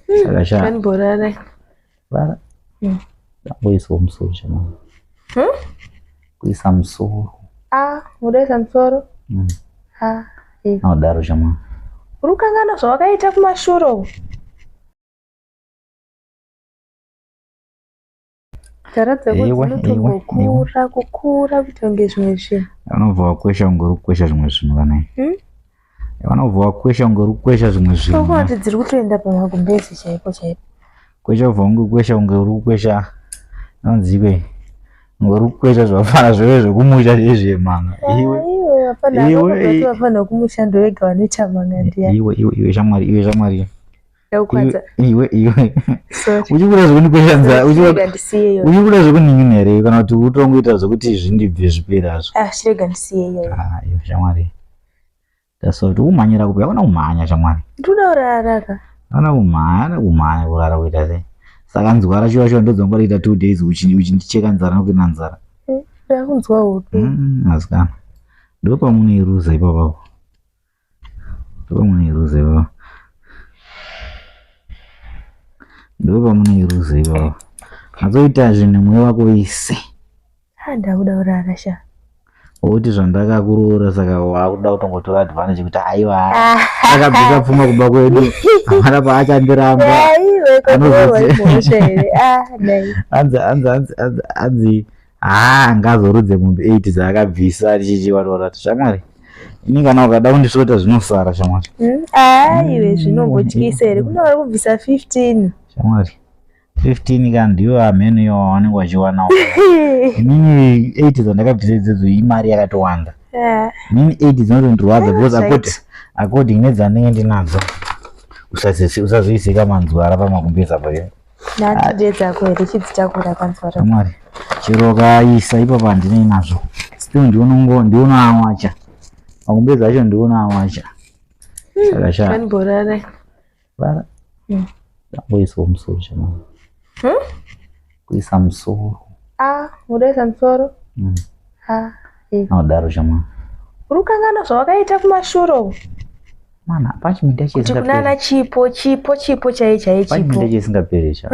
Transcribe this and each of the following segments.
Saka sha. Kanborara. Rara. Kuiswa musoro chama. Kuisa musoro. Ah, unoisa musoro? Ah, eh. Anodaro chama. Uri kukanganwa zvawakaita kumashure uko. Nzara dzako Iwe, iwe, dzinotombokura kukura kuita kunge zvimwe zvinhu. Vanobva vakwesha kunge uri kukwesha zvimwe zvinhu kana. Vanobva vakwesha kunge uri kukwesha zvimwe zvinhu. Tokuona kuti dziri kutoenda pamagumbezi chaipo chaipo. Kwesha ubva kunge kwesha kunge uri kukwesha anonzi kunge uri kukwesha zvafana zveve zvekumusha zvezvemanga. Iwe Iwe vafana Iwe, vakabva vafana kumushando vega vanoita manga ndiya. iwe iwe iwe shamwari iwe shamwari. Ndakukwadza. Iwe iwe. Sorry. Uchikuda zvekundikwesha nzara Chirega uchikuda ndisiye iyoyo. uchikuda zvekunin'ina here kana kuti utongoita zvekuti zvindibve zvipere hazvo. Ah, chirega ndisiye iyoyo. Ah, iwe shamwari. That's what umhanyira kupi? Hakuna kumhanya shamwari. Ndinoda kurara ka. Ana kumhanya, kumhanya kurara kuita sei? Saka nzwara shuwa shuwa ndodzonga kuita 2 days uchindicheka nzara nokuina nzara. Ndakunzwa hope. Asikana. Ndopamunoiruza ipapapo. Ndopamunoiruza ipapo. Ndopamunoiruza ipapo. Azoita zvinhu mweya wako wese. Ah, ndakuda kurara sha. Wokuti zvandakakuroora saka wakuda kutongotora advantage kuti aiwa akabvisa pfuma kumba kwedu hapana paachandiramba. Iwe Anozoti- mhosva here? Ah, dai. Hanzi hanzi hanzi hanzi hanzi haa ngazorudze mombe 8 dzaakabvisa tichichi wati shamwari ini kana ukada kundisvota zvinosara shamwari. Ah, iwe zvinombotyisa here? Kuna vari kubvisa 15. Shamwari 15 ka ndiyo hameno iyo wavanenge vachiwanawo. Inini 8 dzandakabvisa idzodzo imari yakatowanda. Ah, Inini 8 dzinotondirwadza because Right. according nedzandinenge ndinadzo usazoiseka manzwara pamagumbezi apo yo. nhati ndedzako here chidzitakura panzwara. Shamwari chero ukaisa ipapo handinei nazvo still ndionoawacha magumbezi acho ndionoawacha. Saka sha Kanborara. rara kuiswa musoro shamwari. Kuisa musoro. Ah, unoisa musoro? Ah, eh. Anodaro shamwari. Uri kukanganwa zvawakaita kumashure uko. Mana pachimita Kuti kunana chisingaperi. chipo, chipo, chipo chaiye chaiye chipo. Pachimita chisingaperi sha.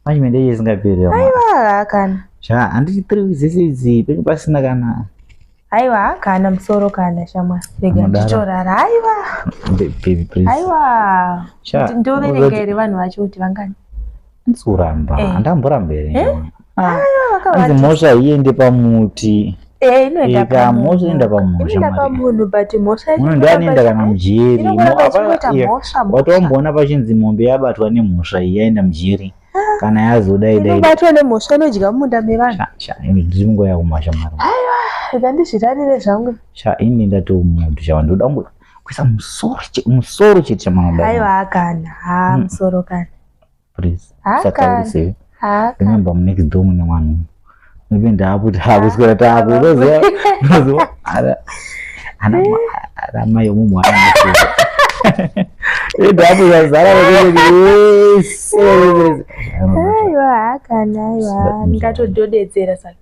Pachimita chisingaperi. Aiwa kana. Sha handiti 3 weeks dzese idzi penge pasina kana Aiwa kana musoro kana shamwari. Rega Anodaro. nditorara. Aiwa. Baby please. Aiwa. Sha, Ndoverenga here vanhu vacho kuti vangani? Handisi kuramba. Eh. Handamboramba here. Ah. Aiwa Hanzi vakawanda. mhosva haiende pamuti. Eh, inoenda Ika mhosva inoenda pamunhu Inoenda shamwari. pamunhu but mhosva yacho Munhu ndiye anoenda kana mujeri. Inongoramba Mo- ichingoita apa- iya. mhosva, mhosva. Watomboona pachinzi mombe yabatwa nemhosva iyi yaenda mujeri. Kana yazodai dai. Inobatwa nemhosva inodya mumunda mevanhu. Sha, sha, ndiri munguva yauma shamwari. Rega ndizvirarire zvangu. Sha, ini ndatomutu sha, ndoda kungo kuisa musoro musoro chete shamwari. Aiwa kana. Ha musoro kana. Please. Ha, Usataurise. Ha. Remember next door mune vanhu. Maybe ndakuti hakuswera taku unoziva unoziva ana ana ana mai omumwe ana ndaku yazara wese. Aiwa ha kana aiwa. Ndingatododedzera saka.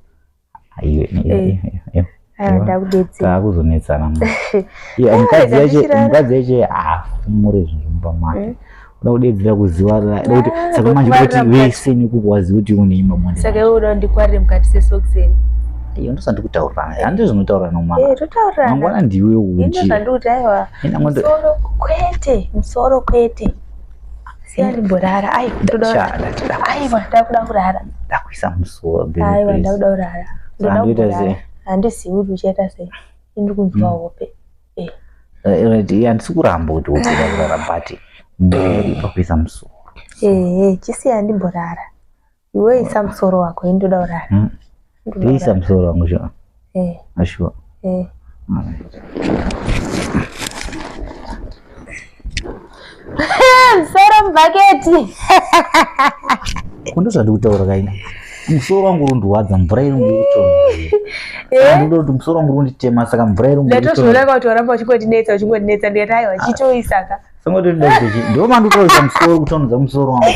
Iwe iwe iwe. Aiwa ndakudedzera. Takuzonetsana. Iya mukadzi yacho mukadzi yacho haafumure zvinhu mumba make. Uda kudedzera kuziva kuti saka manje kuti vese nekukuwaziva kuti une imba monde. Saka iwe uda kundikwarire mukati sesokiseni. Iyo ndosandikutaurana. Handizvo zvinotaurana mwana. Eh, totaurirana. Mangwana ndiwe Ini uchi. zvandikuti aiwa. Ina ngondo Musoro kwete, musoro kwete. Siya ndimborara. Aiwa ndoda. Sha, ndati Aiwa ndakuda kurara. ndakuisa musoro baby Aiwa please. ndakuda kurara. Ndoda Handiita kurara. sei? Handizivi kuti uchaita sei. Ini ndikunzwa hope. Eh. Right, iya handisi kuramba kuti ukuda kurara but mberi pakuisa musoro. Eh, chisiya ndimborara. Iwe isa musoro wako, ini ndoda kurara. Ndoda Ndiisa kurara. musoro wangu sure. Eh, Sure. eh. Alright. Musoro mubhaketi. Kundo zvandikutaura kaina. Musoro wangu uri kundirwadza mvura iri kunditonhora. Ndinoda kuti musoro wangu uri kunditema saka mvura iri Ndatozviona kunditonhora. kuti waramba uchingotinetsa uchingotinetsa ndikati aiwa chitoisaka. Sangoti ndinoda kuti ndo mandikutoisa musoro kutonhodza musoro wangu.